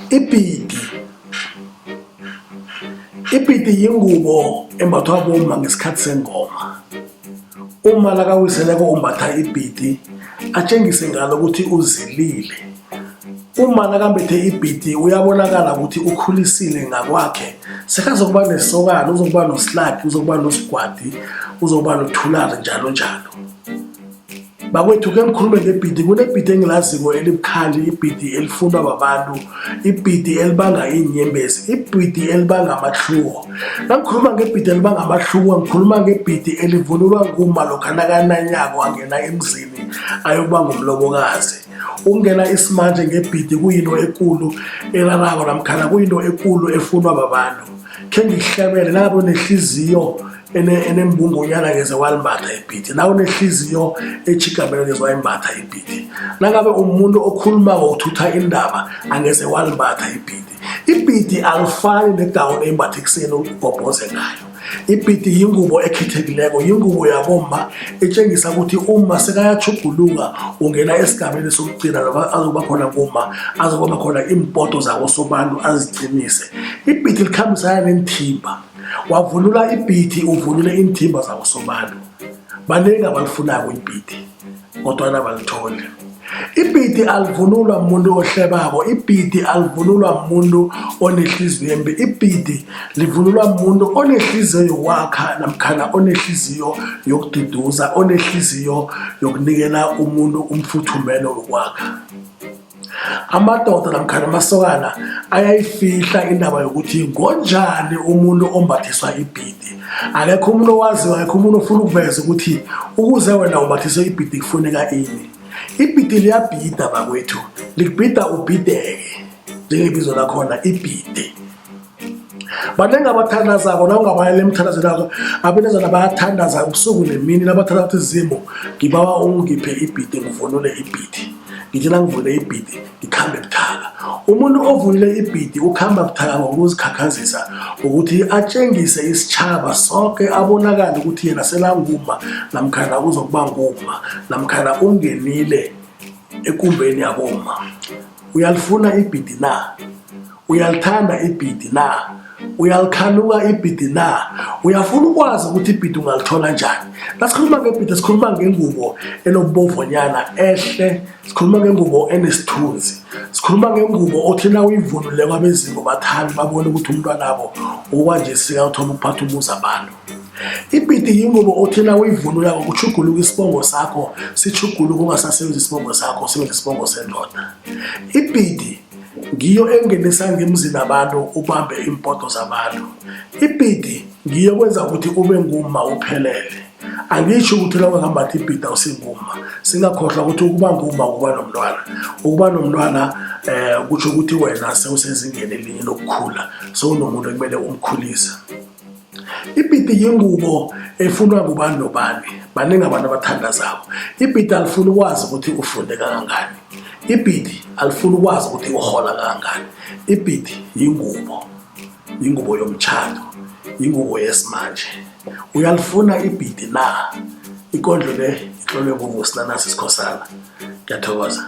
Ibhidi. Ibhidi yingubo embathwa bomma ngesikhathi sengoma. Umma nakawiseleko umbatha ibhidi atjengise ngalo ukuthi uzilile. Umma nakambethe ibhidi uyabonakala ukuthi ukhulisile ngakwakhe sekazokuba nesokana uzokuba nosilaki uzokuba nosigwadi uzokuba nothulari njalo njalo. Bakwethu ke ngikhulume ngebhidi kunebhidi engilaziko elibukhali ibhidi elifunwa babantu ibhidi elibanga iinyembezi ibhidi elibanga amahluko nangikhuluma ngebhidi elibanga amahluko ngikhuluma ngebhidi elivunulwa nguma lokha nakananyako angena emzini ayokuba ngumlobokazi ukungena isimanje ngebhidi kuyinto ekulu erarako namkhana kuyinto ekulu efunwa babantu khe ngikuhlebele nangabe unehliziyo enembungonyana ngeze walimbatha ibhidi nawe unehliziyo etjhigamele ngeze wayimbatha ibhidi nangabe umuntu okhulumako uthutha indaba angeze walimbatha ibhidi ibhidi alifani negawuni embatha ekuseni ugobhoze ngayo ibhidi yingubo ekhethekileko yingubo yabomma etshengisa ukuthi umma sekayachuguluka ungena esigabeni sokugcina lapha azoba khona ngumma azokuba khona iimpoto zakosobantu aziqinise ibhidi likhambisana neenthimba wavunula ibhithi uvunule iinthimba zakosobantu baningi abalifunako ibhithi kodwana balitholi ibhidi alivunulwa muntu ohlebako ibhidi alivunulwa muntu onehliziyo embi ibhidi livunulwa muntu onehliziyo yokwakha namkhana onehliziyo yokududuza onehliziyo yokunikela umuntu umfuthumelo wokwakha Amadoda namkhana amasokana ayayifihla indaba yokuthi ngonjani umuntu ombathiswa ibhidi. Akekho umuntu owaziyo, akekho umuntu ofuna ukuveza ukuthi ukuze wena umbathiswe ibhidi kufuneka ini. Ibhidi liyabhida bakwethu, likubhida ubhideke njengebizo lakhona ibhidi. Baningi abathandazako na ungabayela emthandazweni wakho abentazana bayathandaza ubusuku nemini nabathandaza ukuthi zimu ngibawa ungiphe ibhidi ngivunule ibhidi ngithi nangivunule ibhidi ngikhambe buthaka umuntu ovunule ibhidi ukhamba buthaka ngokuzikhakhazisa ukuthi atshengise isitjhaba soke abonakale ukuthi yena selanguma namkhana uzokuba nguma namkhana ungenile ekumbeni yabomma uyalifuna ibhidi na Uyalithanda ibhidi na? Uyalikhanuka ibhidi na? Uyafuna ukwazi ukuthi ibhidi ungalithola njani? Nasikhuluma ngebhidi sikhuluma ngengubo enobubovonyana ehle, sikhuluma ngengubo enesithunzi, sikhuluma ngengubo othi na uyivunule kwabezimu bathabe babone ukuthi umntwanabo okwanje sika uthoma ukuphatha umuzi abantu. Ibhidi yingubo othi na uyivunulako kutjhuguluka isibongo sakho, sitjhuguluka ungasasebenzisi isibongo sakho, usebenzisa isibongo sendoda. Ibhidi ngiyo engenisa ngemzini abantu ubambe iimpoto zabantu. Ibhidi ngiyo kwenza ukuthi ube ngumma uphelele. Angitjho ukuthi la ungakambathi ibhidi awusingumma. Singakhohlwa ukuthi ukuba ngumma ukuba nomntwana. Ukuba nomntwana kutjho ukuthi wena sewusezingeni elinye lokukhula, sewunomuntu ekumele umkhulise. Ibhidi yingubo efunwa ngubani nobani. Baningi abantu abathandazako. Ibhidi alifuni ukwazi ukuthi ufunde kangangani. Ibhidi alifuni ukwazi ukuthi uhola kangangani. Ibhidi yingubo, yingubo yomtshado, yingubo yesimanje. Uyalifuna ibhidi na? Ikondlo le itlolwe nguVusi Nanasi Sikhosana. Ngiyathokoza.